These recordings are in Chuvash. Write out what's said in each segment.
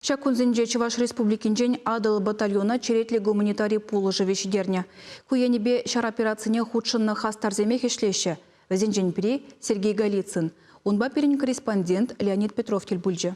Ҫак кунсенче Чӑваш Республикинчен Атӑл батальона черетлӗ гуманитари пулӑшӑвӗ ҫитернӗ. Ку енӗпе ҫар операцине хутшӑннӑ хастарсемех ӗҫлеҫҫӗ. Вӗсенчен пӗри, Сергей Голицын. Унпа пирӗн корреспондент Леонид Петров тӗл пулчӗ.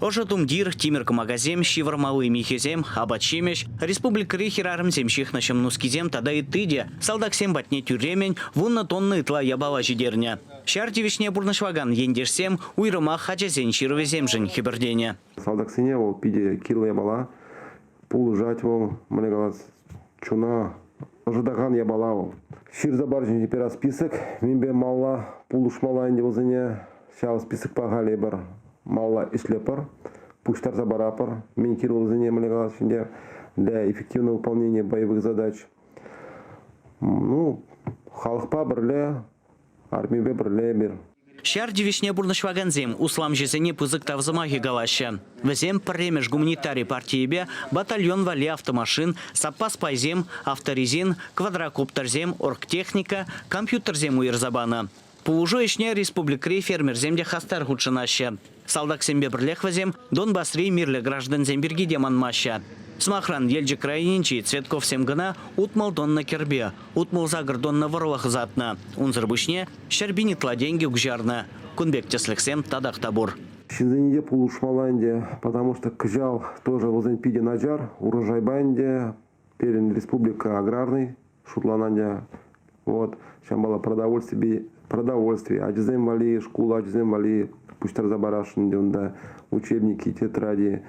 Ӑшӑ тумтир, тимӗр кӑмакасем, ҫывӑрмалли михӗсем, апат-ҫимӗҫ, республикӑри хӗрарӑмсем ҫыхнӑ ҫӑм нускисем тата ытти те салтаксем патне тӳрремӗн вуннӑ тонна ытла япала ҫитернӗ. Ҫар тивӗҫне пурнӑҫлакан ентешсем уйрӑмах ачасен ҫырӑвӗсемшӗн хӗпӗртенӗ. Салтаксене вӑл питӗ кирлӗ япала. Пулӑшать вӑл, мӗне калас, чуна ӑшӑтакан япала вӑл. Ҫырса парчӗ теперь список, мӗнпе малла пулӑшмалла ӗнтӗ вӗсене. Ҫав списокпа халь эпир малла ӗҫлепӗр, пуҫтарса парапӑр. Мӗн кирлӗ вӗсене, мӗне калас ӗнтӗ, для эффективного выполнения боевых задач. Ну, халӑхпа пӗрле Армипе пӗрле эпир. Ҫар тивӗҫне пурнӑҫлакансем усламҫӑсене пысӑк тав сӑмахӗ калаҫҫӗ. Вӗсем пӗрремӗш гуманитари партийӗпе батальон валли автомашин, саппас пайсем, авторезин, квадрокоптерсем, оргтехника, компьютерсем уйӑрса панӑ. Пулӑшу ӗҫне республикӑри фермерсем те хастар хутшӑнаҫҫӗ. Салтаксемпе пӗрлех вӗсем Донбасри мирлӗ граждансем пирки те манмаҫҫӗ. Сӑмахран, Елчӗк районӗнчи Цветковсем кӑна 60 тонна кӗрпе, 68 тонна вӑрлӑх ӑсатнӑ. Унсӑр пуҫне 100 000 ытла тенкӗ куҫарнӑ. Кун пек тӗслӗхсем татах та пур. Ҫынсене те пулӑшмалла ӗнтӗ, потому что кӑҫал тоже вӗсен питӗ начар урожайпа ӗнтӗ. Пирӗн республика аграрный шутланать. Вот, ҫавӑнпала продовольствие, продовольствие ачасем валли, шкул ачасем валли пуҫтарса парасшӑн ӗнтӗ унта учебники, тетради.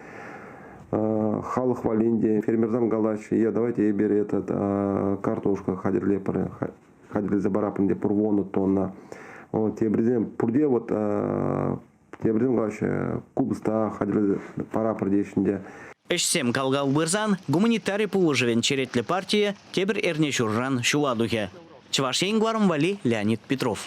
Халӑх валли ӗнтӗ фермерсем калаҫҫӗ, я давайте эпир этот картошка хатӗрлепӗр, хатӗрлесе парапӑр ӗнтӗ пур вунӑ тонна. Вот, теприсем пурте вот теприсем калаҫҫӗ, купӑста хатӗрлесе парапӑр теҫҫӗ ӗнтӗ. Ӗҫсем кал-кал пырсан гуманитари пулӑшӑвӗн черетлӗ партийӗ тепӗр эрне ҫурран ҫула тухӗ. Чӑваш Ен кӑларӑм валли Леонид Петров.